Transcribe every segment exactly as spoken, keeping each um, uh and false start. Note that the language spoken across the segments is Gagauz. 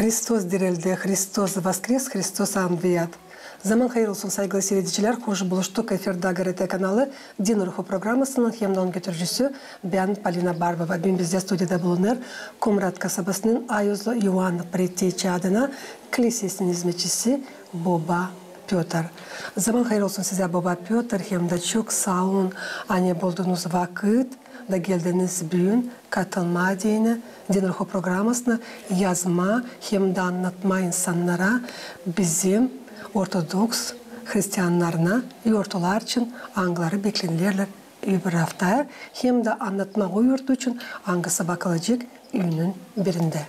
Hristos dirildi, Hristos voskres, Hristos anviyat. Zaman hayır olsun, saygılı siiredicilär, hoş buluştuk. Efirdä GRT kanalı, Din Ruhu programasının hem dä onun götürücüsü bän, Polina Barbova. Büün bizdä studiyada bulunêr Komrat kasabasının Ayuzlu İoan Preteçi adına klisesinin izmetçisi boba Pötr. Zaman hayır olsun sizä, boba Pötr, hem dä çok saa olun, ani buldunuz vakıt da geldiniz büün katılmaa deyni Din Ruhu programasına, yazmaa hem dä annatmaa insannara, bizim ortodoks hristiannarına, yortular için, angıları beklenerlär öbür aftaya, hem dä annatmaa o yortu için, angısı bakılacek üünnün birindä.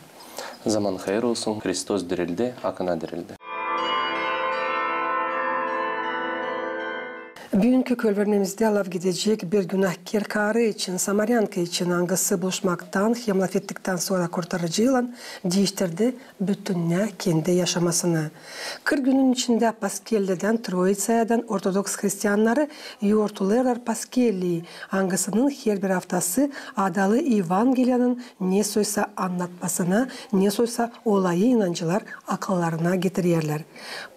Zaman hayır olsun, Hristos dirildi, akına dirildi. Büünkü körvermemizdä laf gidecek bir günahkär karı için, samaryanka için, angısı buluşmaktan hem lafettiktän sora Kurtarıcıylan diiştirdi bütünnä kendi yaşamasını. Kırk günün içindä Paskellidän, Troitsayadan ortodoks hristiannarı yortulêrlar Paskelliyi, angısının herbir aftası adalı Evangeliyanın nesoysa annatmasına, nesoysa olayı inancılar akıllarına getirerlär.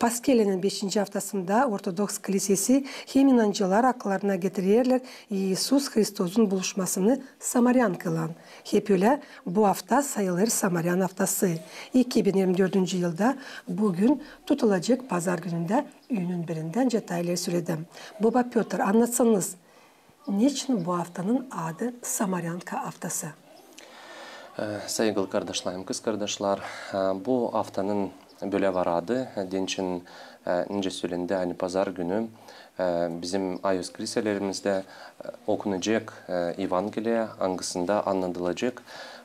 Paskellinin beşinci aftasında ortodoks klisesi hem inancılar akıllarına getirerlär İisus Hristosun buluşmasını samaryankaylan. Hep ölä, bu afta sayılêr Samaryan aftası. İki bin irmi dördüncü yılda bu gün tutulacek pazar günündä üünnün birindä, nicä taa ileri söledim. Boba Pötr, annatsanız, neçin bu aftanın adı Samaryanka aftası? E, saygılı kardaşlarım, kızkardaşlar, e, bu aftanın bölä var adı, e, deyni için, e, nicä sölendi, ani pazar günü, e, bizim ayuz kliselerimizda, e, okunacek, e, Evangeliya, angısında annadılacek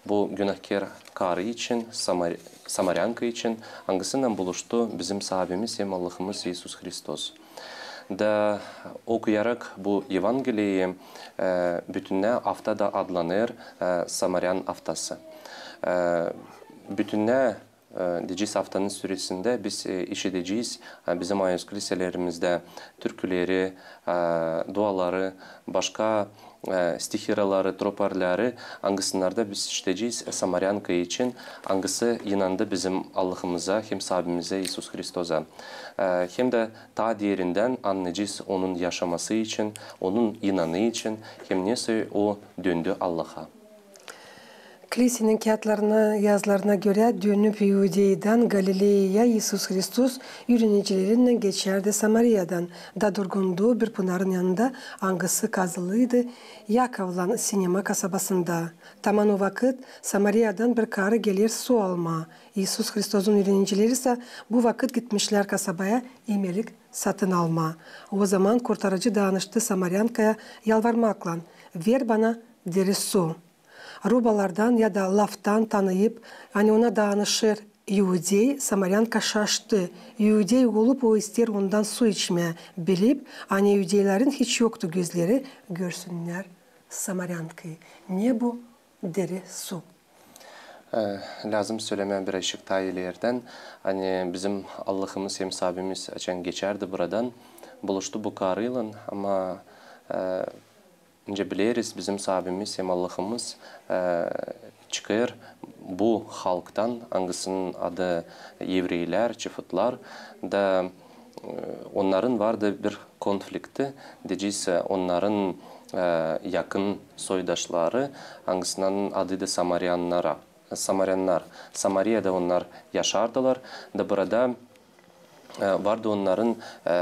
bu günahkär karı için, samar-, samaryanka için, angısınnan buluştu bizim Saabimiz hem Allahımız İisus Hristos. Da okuyarak bu Evangeliyi, e, bütünnä afta da adlanêr, e, Samaryan aftası. E, bütünnä, e, deyecez, aftanın süresindä biz, e, işidecez, e, bizim ayuz kliselerimizda türküleri, e, duaları, başka, e, stihiraları, troparları, angısınlarda biz işidecez, e, samaryanka için, angısı inandı bizim Allahımıza hem Saabimizä İisus Hristosa. E, hem dä taa derindän annayacez onun yaşaması için, onun inanı için, hem nesoy o döndü Allaha. Klisesinin kiyatlarına, yazılarına görä, dönüp İudeyadan Galileyaya, İisus Hristos üürenicilerinnän geçärdi Samariyadan, da durgundu bir pınarın yanında, angısı kazılıydı Yakovlan Sinema kasabasında. Taman o vakıt Samariyadan bir karı geler su almaa. İisus Hristosun üürenicileri isä bu vakıt gitmişlär kasabaya imelik satın almaa. O zaman Kurtarıcı dayanıştı samaryankaya yalvarmaklan: "Ver bana diri su." Rubalardan ya da laftan tanıyıp, ani ona dayanışêr iudey, samaryanka şaştı. İudey olup, o isteer ondan su içmää, bilip, ani iudeylerin hiç yoktu gözleri, görsünnär samaryankayı. Ne bu diri su? E, lääzım sölemää birazçık taa ileridän, ani bizim Allahımız hem Saabimiz açan geçärdi buradan, buluştu bu karıylan, ama, e, nicä bileriz, bizim Saabimiz hem Allahımız, e, çıkêr bu halktan, angısının adı evreyler, çıfıtlar, da, e, onnarın vardı bir konflikti, deyecez, onnarın, e, yakın soydaşları, angısınınnın adı da Samaryanlara, Samaryannar. Samariyada onnar yaşardılar, da burada, e, vardı onnarın, e,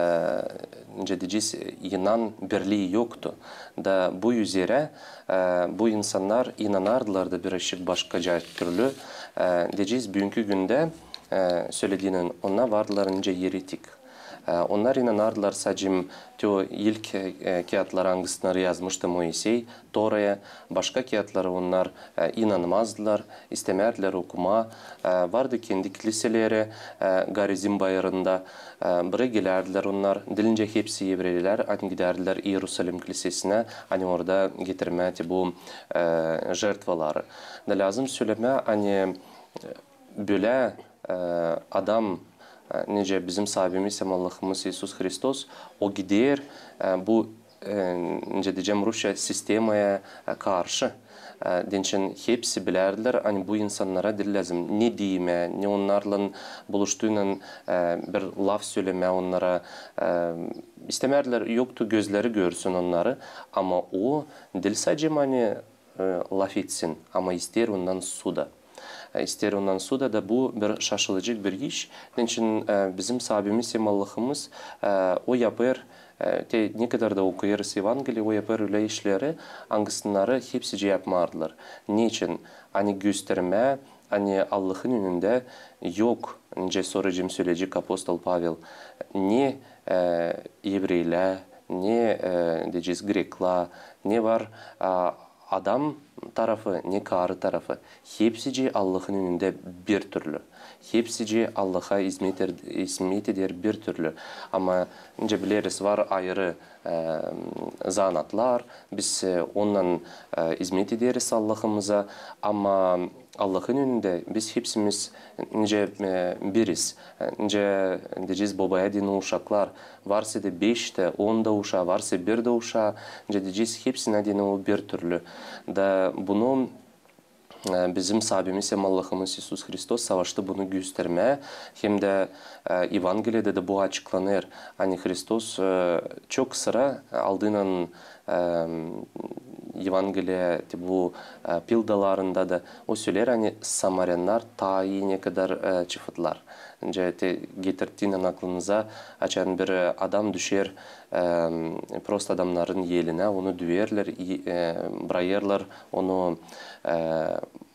nicä deyecez, inan birlii yoktu. Da bu üzerä, e, bu insannar inanardılar da birazçık başkaca türlü. E, deyecez, büünkü gündä, e, sölediinän, onnar vardılar nicä eretik. E, onnar inanardılar sade te o ilk, e, kiyatları, angısınları yazmıştı Moisey, Toraya, başka kiyatlara onnar, e, inanmazdılar, istämärdilär okumaa. E, vardı kendi kliseleri, e, Garizim bayırında, e, burayı gelärdilär onnar, diil nicä hepsi evreyler, ani gidärdilär İerusalim klisesinä, ani orada getirmää te bu, e, jertvaları. Da lääzım sölemää, ani, e, bölä, e, adam, e, nicä bizim Saabimiz hem Allahımız İisus Hristos, o gider, e, bu e, nicä deyecäm, rusça sistemaya, e, karşı. E, deyni hepsi bilärdilär, ani bu insannara diil lääzım ne diimää, ne onnarlan buluştuuynan, e, bir laf sölemää onnara. E, istämärdilär, yoktu gözleri görsün onnarı, ama o diil sade, ani, e, lafetsin, ama isteer ondan su da. E, isteer ondan su da, da bu bir şaşılacek bir iş. Deyni, e, bizim Saabimiz hem Allahımız, e, o yapêr, e, te nekadar da okuyêrız Evangeliyi, o yapêr ölä işleri, angısını hepsicii yapmardılar. Neçin? Ani göstermää, ani Allahın önündä yok, nicä sora hem söleyecek apostol Pavel, ne, e, evreylär, ne, e, deyecez, greklär, ne var, a, adam tarafı, ne karı tarafı. Hepsicii Allahın önündä bir türlü. Hepsicii Allaha izmet er-, izmet eder bir türlü. Ama, nicä bileriz, var ayırı, e, zanaatlar, biz, e, ondan, e, izmet ederiz Allahımıza, ama Allahın önündä biz hepsimiz nicä, e, biriz, e, nicä deyecez, bobaya deyni uşaklar, varsa da beş tä, on da uşaa, varsa bir dä uşaa, nicä deyecez, hepsinä deyni o bir türlü. Da bunu, e, bizim Saabimiz hem Allahımız İisus Hristos savaştı bunu göstermää, hem dä, e, Evangeliyada da bu açıklanêr. Ani Hristos, e, çok sıra, e, aldıynan, e, Evangeliya, te bu, e, pildalarında da o söleer, ani samarännar taa ii nekadar, e, çıfıtlar. Nicä te getirttiynän aklınıza, açan bir, e, adam düşer, e, prost adamnarın elinä, onu düüyerlär, i, e, brayêrlar onu, e,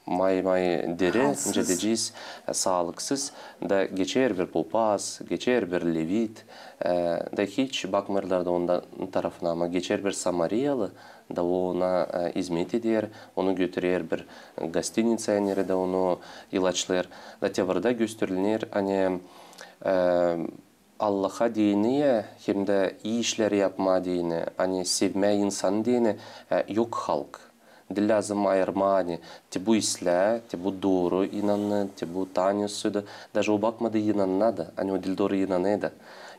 may-may diri, nicä deyecez, e, saalıksız, da geçer bir popaz, geçer bir levit, e, da hiç bakmêêrlar da ondan tarafına, ama geçer bir samariyalı, da o ona, e, izmet eder, onu götürer bir gostinitsaya, neredä onu ilaçlêêr. Da te burada gösterilär, ani, e, Allaha deyni hem dä ii işleri yapmaa deyni, ani sevmää insanı deyni, e, yok halk. Diil lääzım ayırmaa, ani te bu islää, te bu dooru inanêr, te bu tanısıdı. Daje o bakmadan inanêr da, ani o diil dooru inanêr da.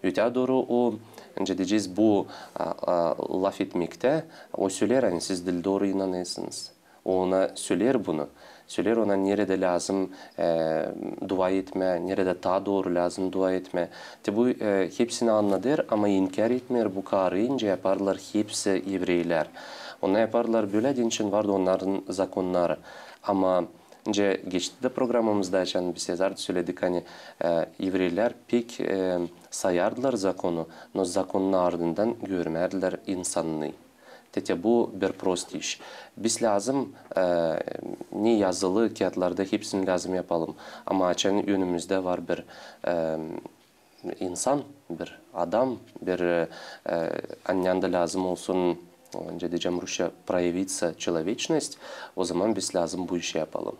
Ötää dooru o, nicä deyecez, bu, a, a, lafetmektä, o söleer, ani siz diil dooru inanêrsınız. O ona söleer bunu. Söleer ona, neredä lääzım, e, dua etmää, neredä taa dooru lääzım dua etmää. Te bu, e, hepsini annadêr, ama inkär etmeer bu karıyı, nicä yapardılar hepsi evreylär. Onnar yapardılar bölä, deyni vardı onnarın zakonnarı. Ama nicä geçti dä programamızda, açan biz yazardı, söledik, ani, e, evreylär pek, e, sayardılar zakonu, no zakonun ardından görmärdilär insannıı. Te, te bu bir prost iş. Biz lääzım, e, ne yazılı kiyatlarda, hepsini lääzım yapalım. Ama açan önümüzdä var bir, e, insan, bir adam, bir, e, e, annän dä lääzım olsun, nicä deyecäm rusça, проявиться человечность, ozaman biz lääzım bu işi yapalım.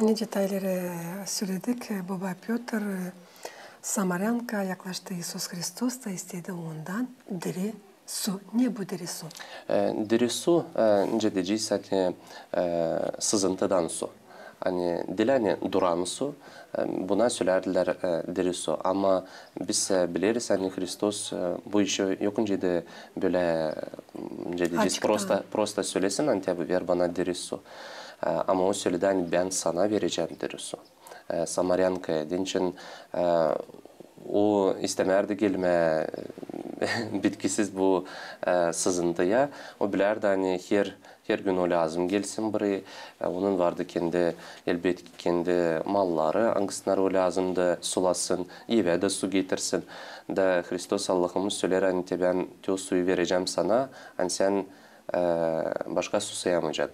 Nicä taa ileri söledik, e, boba Pötr, e, samaränka yaklaştı İisus Hristos da istedi ondan diri su. Ne bu diri su? E, diri su, e, nicä deyecez, ani, e, sızıntıdan su. Ani diil, ani duran su, e, buna sölärdilär, e, diri su. Ama biz, e, bileriz, ani Hristos, e, bu işi yok nicä dä bölä, nicä deyecez, prosta, prosta sölesin, ani te ver bana diri su. E, ama o söledi, ani bän sana verecäm diri su. E, samaränka, deyni, e, o istämärdi gelmää bitkisiz bu, e, sızıntıya. O bilärdi, ani her, her gün o lääzım gelsin burayı. E, onun vardı kendi, elbetki, kendi malları, angısını o lääzımdı sulasın, evä dä su getirsin. Da Hristos Allahımız söleer, ani te bän te o suyu verecäm sana, ani sän, e, başka susayamaycan.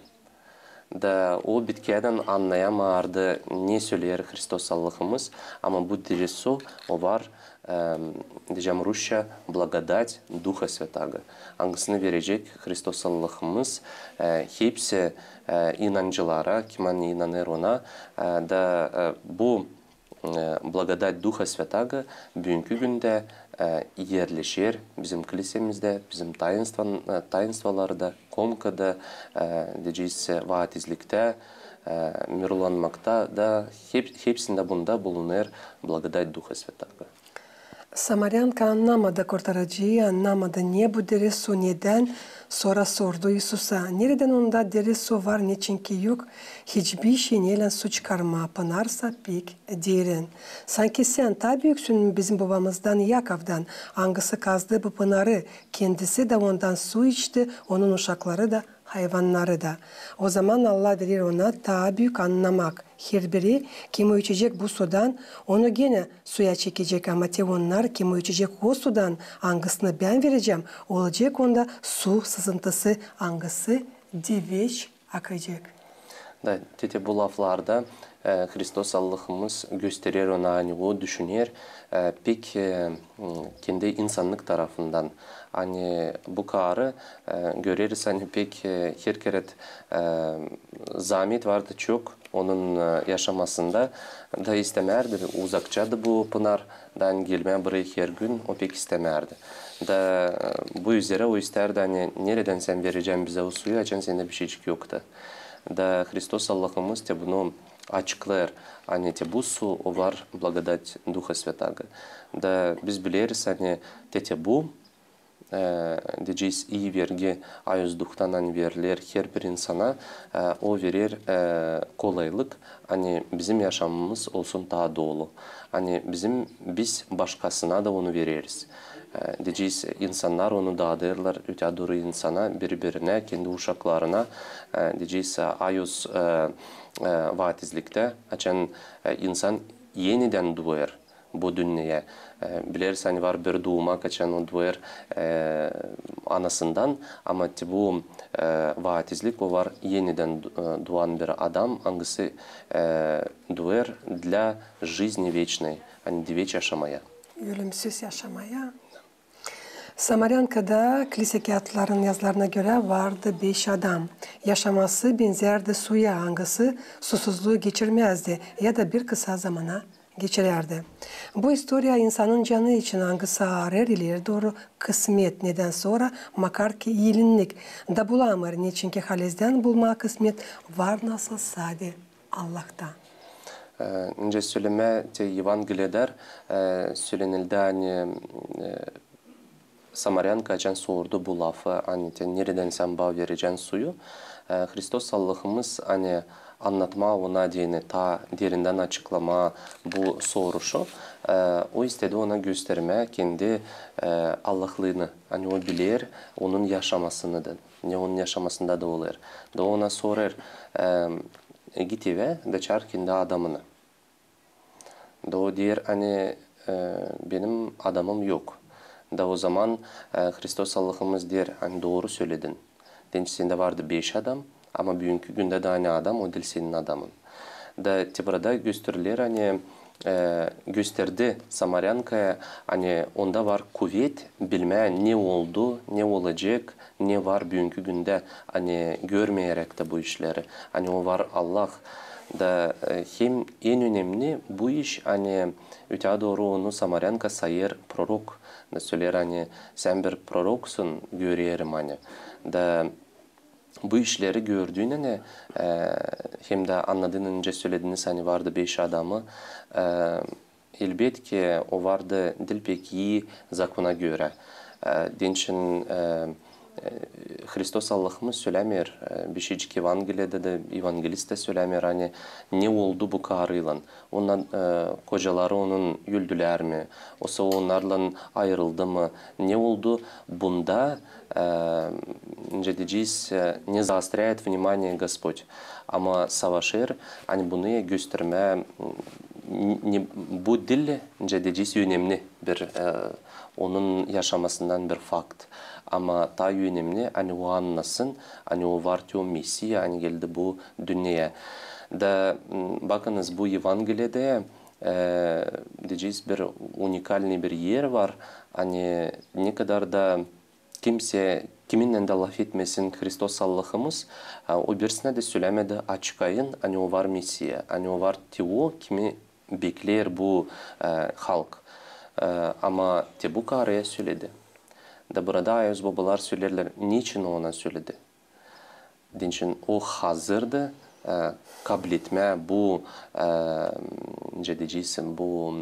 Da o bitkiyädän annayamardı, ne söleer Hristos Allahımız, ama bu diri su, o var, e, deyecäm rusça, благодать Духа Святаго. Angısını verecek Hristos Allahımız, e, hepsi, e, inancılara, kim ani inanêr ona, e, da, e, bu e, благодать Духа Святаго büünkü gündä, e, erleşer bizim kilisämizdä, bizim tainstvan-, e, tainstvalarda, komkada, e, deyecez, vaatizliktä, e, mirolanmakta da hep-, hepsindä bunda bulunêr благодать Духа Святаго. Samaränka annamadı Kurtarıcıyı, annamadı, ne bu diri su, nedän. Sora sordu İisusa: neredän onda diri su var, neçinki yok hiçbir şey, neylän su çıkarmaa? Pınar sa pek derin. Sanki sän taa büüksün bizim bobamızdan Yakovdan, angısı kazdı bu pınarı, kendisi dä ondan su içti, onun uşakları da, hayvannarı da. Ozaman Allah verer ona taa büük annamak. Herbiri, kim o içecek bu sudan, onu genä suya çekecek, ama te onnar, kim o içecek o sudan, angısını bän verecäm, olacek onda su sızıntısı, angısı diveç akacek. Da, te bu laflarda, e, Hristos Allahımız gösterer ona, ani o düşüner, e, pek, e, m, kendi insannık tarafından. Ani bu karı, e, göreriz, ani pek, e, herkerä, e, zaamet vardı çok onun, e, yaşamasında. Da istemärdi, uzakçaydı bu pınar, da ani gelmää burayı her gün, o pek istemärdi. Da, e, bu üzerä o istärdi, ani neredän sän verecän bizä o suyu, açan sendä bişeycik yoktu. Da Hristos Allahımız te bunu açıklêêr, ani te bu su, o var благодать Duha Svetagı. Da biz bileriz, ani te, te bu, e, deyecez, ii vergi Ayuz Duhtan, ani veriler herbir insana, e, o verer, e, kolaylık, ani bizim yaşamamız olsun taa dolu. Ani bizim, biz başkasına da onu vereriz. E, deyecez, insannar onu daadêrlar ötää dooru insana, biri-birinä, kendi uşaklarına, e, deyecez, Ayuz, e, e, vaatizliktä, açan, e, insan enidän duuyêr bu dünneyä. E, bileriz, ani var bir duumak, açan o duuyêr, e, anasından, ama te bu, e, vaatizlik, o var enidän du-, e, duuan bir adam, angısı, e, duuyêr для жизни вечной, ani diveç yaşamaya. Ölümsüz yaşamaya. Samaränka da, kilise kiyatların yazılarına görä, vardı beş adam. Yaşaması benzärdi suya, angısı susuzluyu geçirmäzdi ya da bir kısa zamana geçirärdi. Bu istoriya insanın canı için, angısı arêêr ileri dooru kısmet, nedän sora, makar ki iilinnik, da bulamêêr, neçinki halizdän bulmaa kısmet var nasıl sade Allahta. E, nicä sölemää te Evangeliyada, e, sölenildi, ani, e, Samaränka açan sordu bu lafı, ani te neredän sän bana verecän suyu. E, Hristos Allahımız, ani annatmaa ona deyni taa derindän açıklamaa bu soruşu. E, o istedi ona göstermää kendi, e, Allahlıını, ani o biler onun yaşamasını da, ne onun yaşamasında da olêr. Da ona sorêr, e, git evä da çaar kendi adamını. Da o deer, ani, e, benim adamım yok. Da ozaman, e, Hristos Allahımız deer, ani dooru söledin. Deyni sendä vardı beş adam, ama büünkü gündä dä ani adam, o diil senin adamın. Da te burada gösteriler, ani, e, gösterdi Samaryankaya, ani onda var kuvet bilmää, ne oldu, ne olacek, ne var büünkü gündä, ani görmeyeräk dä bu işleri, ani o var Allah. Da, e, hem en önemni bu iş, ani ötää dooru onu Samaryanka sayêr prorok. Da söleer, ani sän bir proroksun, görerim, ani. Da bu işleri gördüünä, e, hem dä annadın, nicä sölediniz, ani vardı beş adamı, e, elbetki, o vardı diil pek ii zakona görä. E, deyni, e, e, Hristos Allahımız sölämeer, e, bişeycik Evangeliyada da, evangelist dä sölämeer, ani ne oldu bu karıylan. Onnar, e, kocaları onun öldülär mi? Osa onnarlan ayırıldı mı? Ne oldu bunda, e, nicä deyecez, e, не заостряет внимание Господь. Ama savaşêr, ani bunu göstermää, n-, ne, bu diil, nicä deyecez, önemni bir, e, onun yaşamasından bir fakt. Ama taa önemni, ani o annasın, ani o var te o Mesiya, ani geldi bu dünneyä. Da, m, bakınız, bu Evangeliyada, e, deyecez, bir unikalnıy bir er var, ani ne kadar da kimsey, kiminnän dä lafetmesin Hristos Allahımız, e, o birisinä dä sölämedi açık-ayın, ani o var Mesiya, ani o var te o, kimi bekleer bu, e, halk. E, ama te bu karıya söledi. Da burada ayuz bobalar söleerlär, neçin o ona söledi. Deyni o hazırdı, e, kabletmää bu, e, nicä deyecez, bu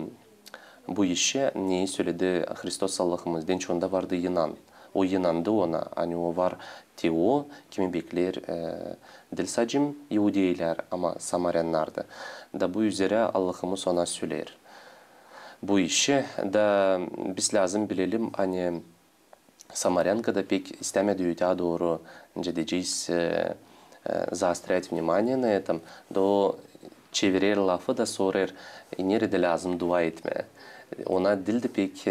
Bu işä neyi söledi Hristos Allahımız? Deyni onda vardı inan. O inandı ona, ani o var te o, kimi bekleer, e, diil sade iudeylär, ama samarännar da. Da bu üzerä Allahımız ona söleer bu işi. Da biz lääzım bilelim, ani samaränka da pek istämedi ötää dooru, deyecez, e, e, заострять внимание на этом, da o çevirer lafı da sorêr, e, neredä lääzım dua etmää. Ona diildi pek, e,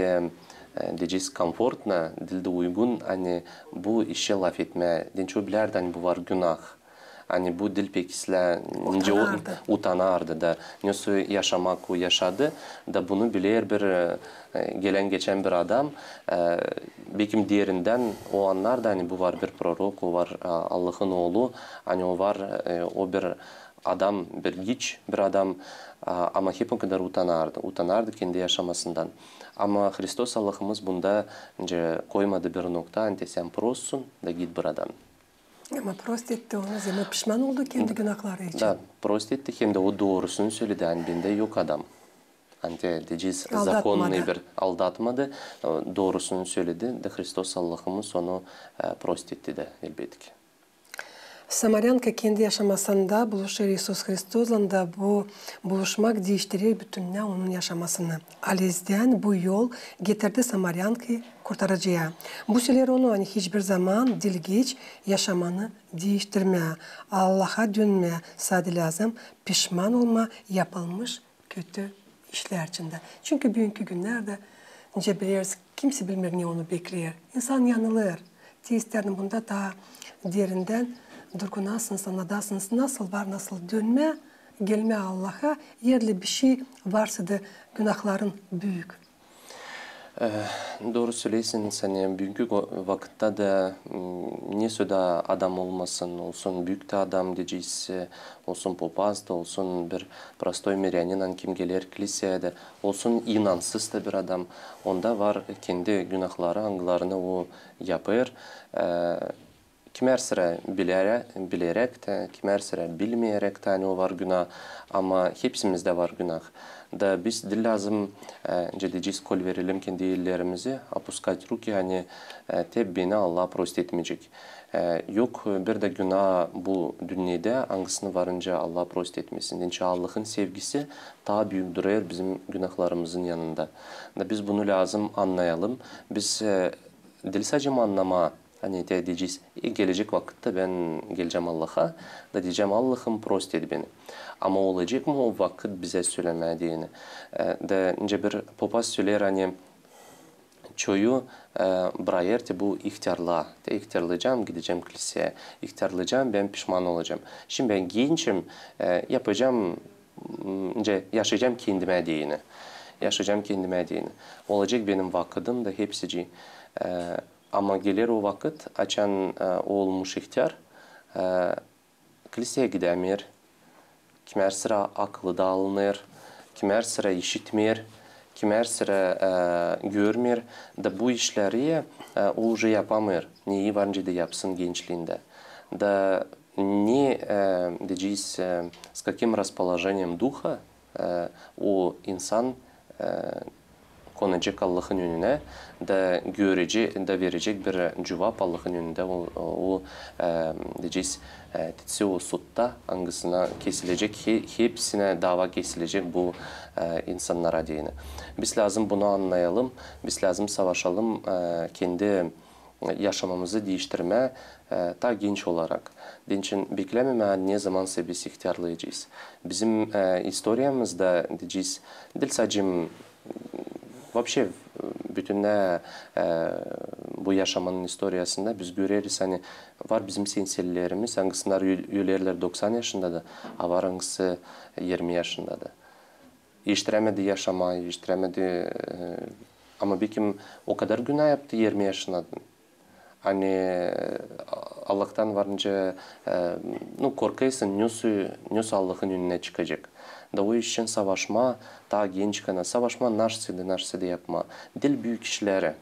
e, deyecez, комфортно, diildi uygun, ani bu işä lafetmää. Deyni o bilärdi, ani bu var günah. Ani bu diil pek islää, nicä o utanardı da. Nasıl yaşamak o yaşadı, da bunu biler bir, e, e, gelän-geçän bir adam, e, bekim derindän o annardı, ani bu var bir prorok, o var, e, Allahın oolu, ani o var, e, o bir adam, bir giç bir adam, e, ama hep o kadar utanardı. Utanardı kendi yaşamasından. Ama Hristos Allahımız bunda nicä koymadı bir nokta, ani te sän prostsun, da git buradan. Ama prost etti onu, zerä pişman oldu kendi günahları için. Da, prost etti, hem dä o doorusunu söledi, ani bendä yok adam. Ani te deyecez, законный bir, aldatmadı, e, doorusunu söledi, da Hristos Allahımız onu, e, prost etti dä, elbetki. Samaränka kendi yaşamasında buluşêr İisus Hristoslan da bu buluşmak diiştirer bütünnä onun yaşamasını. Halizdän bu yol getirdi samaränkanı kurtarıcıya. Bu söleer onu, ani hiçbir zaman diil geç yaşamanı diiştirmää, Allaha dönmää, sade lääzım pişman olmaa yapılmış kötü işlär için dä. Çünkü büünkü günnerdä, nicä bileriz, kimsey bilmeer, ne onu bekleer. İnsan yanılêr. Te isteerim bunda taa derindän durgunasınız, annadasınız, nasıl var, nasıl dönmää, gelmää Allaha, eer bişey varsa da günahların büük. E, dooru söleersiniz, ani büünkü go-, vakıtta da, m, ne sade adam olmasın, olsun büük tä adam deyecez, e, olsun popaz da, olsun bir prostoy miryanin, ani kim geler kliseyä dä, olsun inansız da bir adam, onda var kendi günahları, angılarını o yapêr. E, kimär sıra bilerä-, bileräk tä, kimär sıra bilmeyeräk tä, ani o var günah, ama hepsimizdä var günah. Da biz diil lääzım, e, deyecez, kol verelim kendi ellerimizi, опускать руки, ani, e, te beni Allah prost etmeyecek. E, yok bir dä günah bu dünnedä, angısını varınca Allah prost etmesin. Deyni Allahın sevgisi taa büük durêr bizim günahlarımızın yanında. Da biz bunu lääzım annayalım. Biz, e, diil sade annamaa, ani te deyecez, e, gelecek vakıtta bän gelecäm Allaha, da deyecäm: Allahım, prost et beni. Ama olacek mı o vakıt bizä sölemää deyni? E, da nicä bir popaz söleer, ani çoyu, e, brakêr te bu ihtärlaa. Te ihtärleycäm, gidecäm kliseyä. İhtärleycäm, bän pişman olacam. Şindi bän gençim, e, yapacam, m, nicä, yaşayacam kendimä deyni. Yaşayacam kendimä deyni. Olacek benim vakıdım da hepsicii. E, ama geler o vakıt, açan, e, olmuş ihtär, e, kliseyä gidämeer, kimär sıra akılı daalınêr, kimär sıra işitmeer, kimär sıra, e, görmeer. Da bu işleri, e, o уже yapamêêr, neyi varınca da yapsın gençliindä. Da ne, e, deyecez, e, с каким расположением духа, e, o insan, e, konacek Allahın önünä, da görecek, da verecek bir cuvap Allahın önündä, o, o, e, deyecez, e, te o sudta, angısına kesilecek, he-, hepsinä dava kesilecek bu, e, insannara deyni. Biz lääzım bunu annayalım, biz lääzım savaşalım, e, kendi yaşamamızı diiştirmää, e, taa genç olarak. Deyni beklämemää, nezamansa biz ihtärleyecez. Bizim, e, istoriyamızda, deyecez, diil sade, m, вообще, e, bütünnä, e, bu yaşamanın istoriyasında biz göreriz, ani var bizim sensellerimiz, angısınnar ö-, ölerlär doksan yaşında da, a var angısı irmi yaşında da. İştirämedi yaşamaa, iştirämedi, e, ama bekim o kadar günah yaptı irmi yaşınnadan. Ani, e, Allahtan varınca, e, nu, korkêrsın, nesoy, nesoy Allahın önünä çıkacek. Da o iş için savaşmaa, taa gençkana savaşmaa, naşsaydı, naşsaydı yapmaa. Diil büük işleri.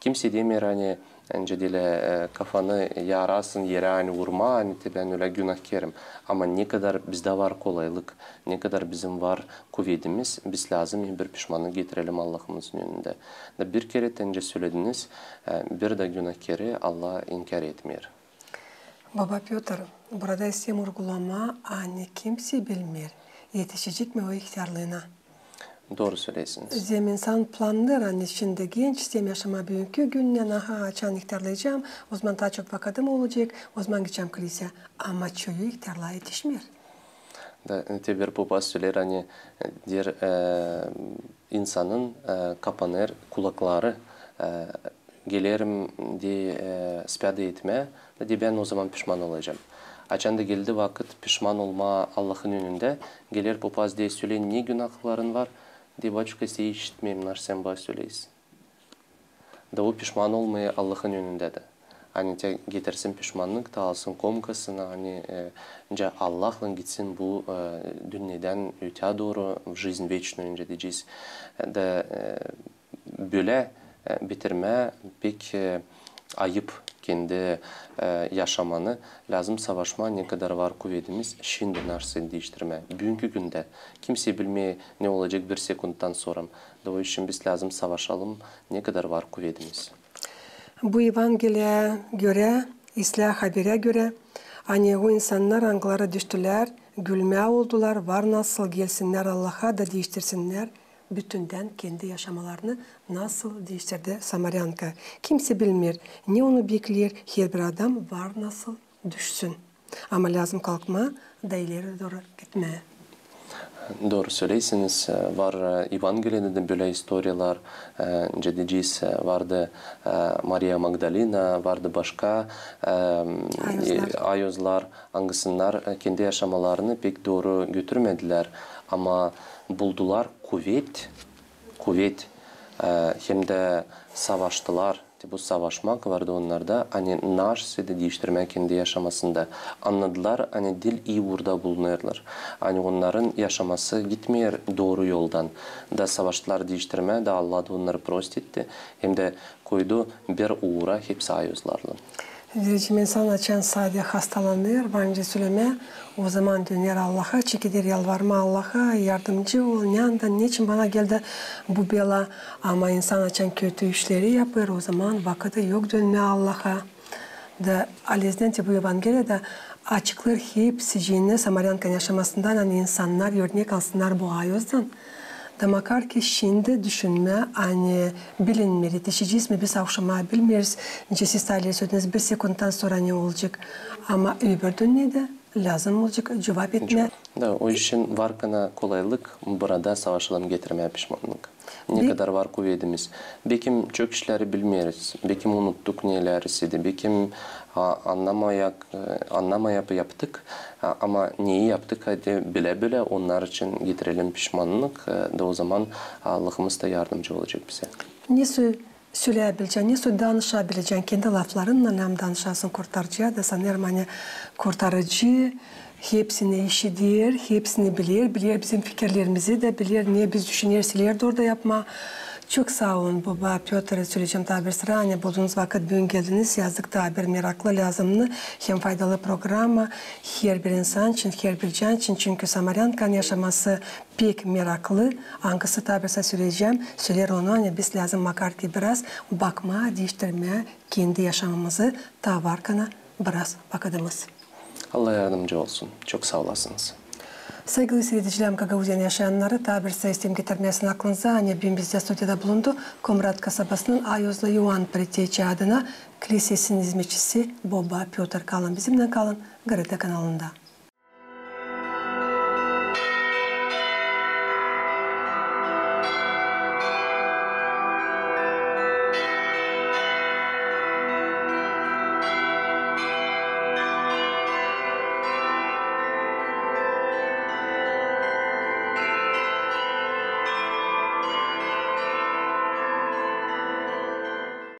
Kimsey demeer, ani, Nicä deerlär, e, kafanı yarasın erä, ani vurmaa, ani te bän ölä günahkerim. Ama ne kadar bizdä var kolaylık, ne kadar bizim var kuvedimiz, biz lääzım bir pişmannık getirelim Allahımızın önündä. Da bir kerä te nicä sölediniz, e, bir dä günahkeri Allah inkär etmeer. Boba Pötr, burada isteerim urgulamaa, ani kimsey bilmeer, etişecek mi o ihtärlıına. Dooru söleersiniz. Zerä insan plannêêr, ani şindi genç, isteerim yaşamaa büünkü günnän, aha, açan ihtärlayacam, ozaman taa çok vakıdım olacek, ozaman gidecäm kliseyä. Ama çoyu ihtärlaa etişmeer. Da, te bir popas söleer, ani, e, deer, e, insanın, e, kapanêr kulakları, e, gelerim, deer, e, spää da etmää, da deer, bän ozaman pişman olacam. Açan da geldi vakıt pişman olmaa Allahın önündä, geler popas, deer, söleer, ne günahların var, deer, baçuka, sän işitmeerim, naşey sän bana söleersin. Da o pişman olmêêr Allahın önündä dä. Ani te getirsin pişmannık, taa alsın komkasını, ani, e, nicä Allahlan gitsin bu, e, dünneedän öteyä dooru, в жизнь вечную, nicä deyecez. Da, e, bölä, e, bitirmää pek, e, ayıp kendi, e, yaşamanı. Lääzım savaşmaa, ne kadar var kuvedimiz, şindi naşey diiştirmää. Büünkü gündä kimsey bilmeer, ne olacek bir sekundtan sora. Da o için biz lääzım savaşalım, ne kadar var kuvedimiz. Bu Evangeliyaya görä, islää haberä görä, ani o insannar, angıları düştülär, gülmää oldular, var nasıl gelsinnär Allaha da diiştirsinnär bütündän kendi yaşamalarını, nasıl diiştirdi samaränka. Kimsey bilmeer, ne onu bekleer, herbir adam var nasıl düşsün. Ama lääzım kalkmaa da ileri dooru gitmää. Dooru söleersiniz. Var, e, Evangeliyada da bölä istoriyalar, e, nicä deyecez, e, vardı, e, Mariya Magdalina, vardı başka, e, ayozlar, angısınnar, e, kendi yaşamalarını pek dooru götürmedilär, ama buldular kuvet, kuvet, e, hem dä savaştılar. Te bu savaşmak vardı onnarda, ani naşey dä diiştirmää kendi yaşamasında. Annadılar, ani diil iyi uurda bulunêrlar. Ani onnarın yaşaması gitmeer dooru yoldan. Da savaştılar diiştirmää, da Allah da onnarı prost etti. Hem dä koydu bir uura hepsi ayozlarlan. Vericim, insan açan sade hastalanêr, var nicä sölemää, ozaman döner Allaha, çekeder yalvarmaa Allaha, yardımcı ol, ne andan, neçin bana geldi bu bela. Ama insan açan kötü işleri yapêr, ozaman vakıdı yok dönmää Allaha. Da alezdän te bu Evangeliyada açıklêêr hepsicini samaränkanın yaşamasından, ani insannar örnek alsınnar bu ayozdan. Da makar ki şindi düşünmää, ani bilinmeer, etişecez mi biz avşama, bilmeeriz, nicä siz taa ileri sölediniz, bir sekundtan sora ne olacek. Ama öbür dünneedä lääzım olacek cuvap etmää. Da o için var kana kolaylık burada savaşalım getirmää pişmannık. Ne kadar var kuvedimiz. Bekim çok işleri bilmeeriz. Bekim unuttuk neler ise dä. Bekim, a, annamayıp, e, annamayıp yaptık. A, ama neyi yaptık, hadi bilä-bilä onnar için getirelim pişmannık. E, da ozaman Allahımız da yardımcı olacek bizä. Ne sö-, söläbilecän, ne sö-, danışabilecän, kendi laflarınnan lääzım danışasın Kurtarıcıya da, sanêrım, ani Kurtarıcı hepsini işider, hepsini biler, biler bizim fikirlerimizi dä, biler ne biz düşünersek, ileri dooru da yapmaa. Çok saa olun, boba Pötr, söleyecäm taa bir sıra, ani buldunuz vakıt, büün geldiniz, yazdık taa bir meraklı, lääzımnı hem faydalı programa herbir insan için, herbir can için, çünkü samaränkanın yaşaması pek meraklı, angısı, taa bir sıra söleyecäm, söleer onu, ani biz lääzım makar ki biraz bakmaa, diiştirmää kendi yaşamamızı, taa var kana biraz vakıdımız. Allah yardımcı olsun. Çok saa olasınız. Saygılı siiredicilär, Gagauziyanın yaşayannarı, taa bir sıra isteerim getirmää sizin aklınıza, ani büün bizdä studiyada bulundu Komrat kasabasının ayozlu İoan Preteçi adına klisesinin izmetçisi boba Pötr. Kalın bizimnän, kalın GRT kanalında.